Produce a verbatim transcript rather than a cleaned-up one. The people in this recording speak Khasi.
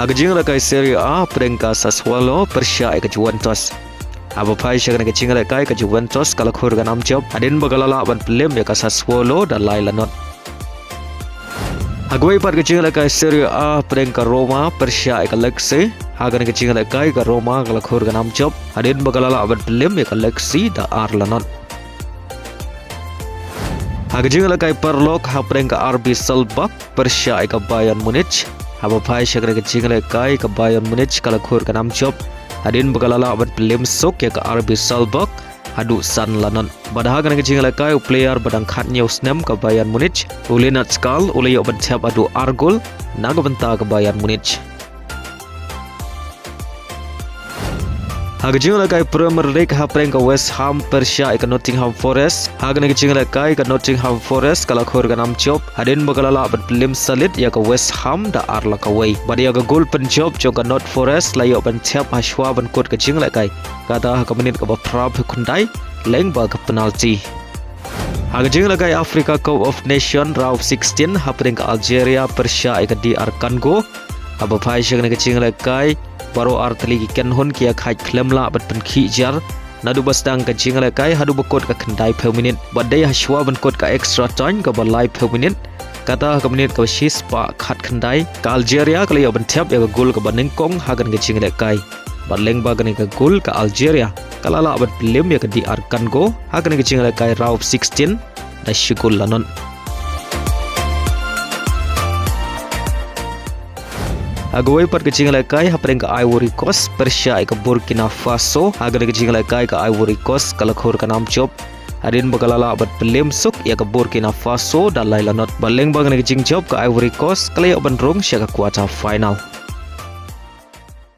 Ha ka jingïalehkai Serie A, hapdeng ka Sassuolo pyrshah ïa ka Juventus. Haba phai sha kane ka jingïalehkai, ka Juventus ka la khur ka nam jop hadien ba ka la lah ban pynliem ïa ka Sassuolo da lai la not. Ha kawei pat ka jingïalehkai Serie A, hapdeng ka Roma pyrshah ïa ka Lecce. Ha kane ka jingïalehkai, ka Roma ka la khur ka nam jop hadien ba ka la lah ban pynliem ïa ka Lecce da ar la not. Ha ka jingïalehkai paralok, hapdeng ka R B Salzburg pyrshah ïa ka Bayern Munich. Haba phai sha kane ka jingïalehkai, ka Bayern Munich ka la khur ka nam jop hadien ba ka la lah ban pynliem suk ïa ka R B Salzburg haduh san la not. Bad ha kane ka jingïalehkai, u player ba dang khathynñiew snem ka Bayern Munich, u Lennard Skalle, u la ïoh ban thep haduh ar gol na ka bynta ka Bayern Munich. Ha ka jingïalehkai Premier League, hapdeng ka West Ham pyrshah ïa ka Nottingham Forest. Ha kane ka jingïalehkai, ka Nottingham Forest ka la khur ka nam jop hadien ba ka la lah ban pynliem salit ïa ka West Ham da ar la kawei. Bad ïa ka gol pynjop jong ka Not Forest la ïoh ban thep ha shuwa ban kut ka jingïalehkai, kata ha ka minit kaba phra phew khyndai lyngba ka penalty. Ha ka jingïalehkai Africa Cup of Nation round of sixteen, hapdeng ka Algeria pyrshah ïa ka D R Congo. Haba phai sha kane ka jingïalehkai, baroh ar tylli ki kynhun ki ïakhaid khlem lah ban pynkhih jar. Naduh ba sdang ka jingïalehkai haduh ba kut ka khyndai phew minit, bad dei ha shuwa ban kut ka extra time kaba lai phew minit, kata ha ka minit kaba shispah khatkhyndai, ka Algeria ka la ïoh ban thep ïa ka gol kaba nyngkong ha kane ka jingïalehkai. Bad lyngba kane ka gol, ka Algeria ka la lah ban pynliem ïa ka D R Congo ha kane ka jingïalehkai round of sixteen da shi gol la not. Ha kawei pat ka jingïalehkai, hapdeng ka Ivory Coast pyrshah ïa ka Burkina Faso. Ha kane ka jingïalehkai, ka Ivory Coast ka la khur ka nam jop hadien ba ka la lah ban pynliem suk ïa ka Burkina Faso da lai la not. Bad lyngba kane ka jingjop, ka Ivory Coast ka la ïoh ban rung sha ka quarter final.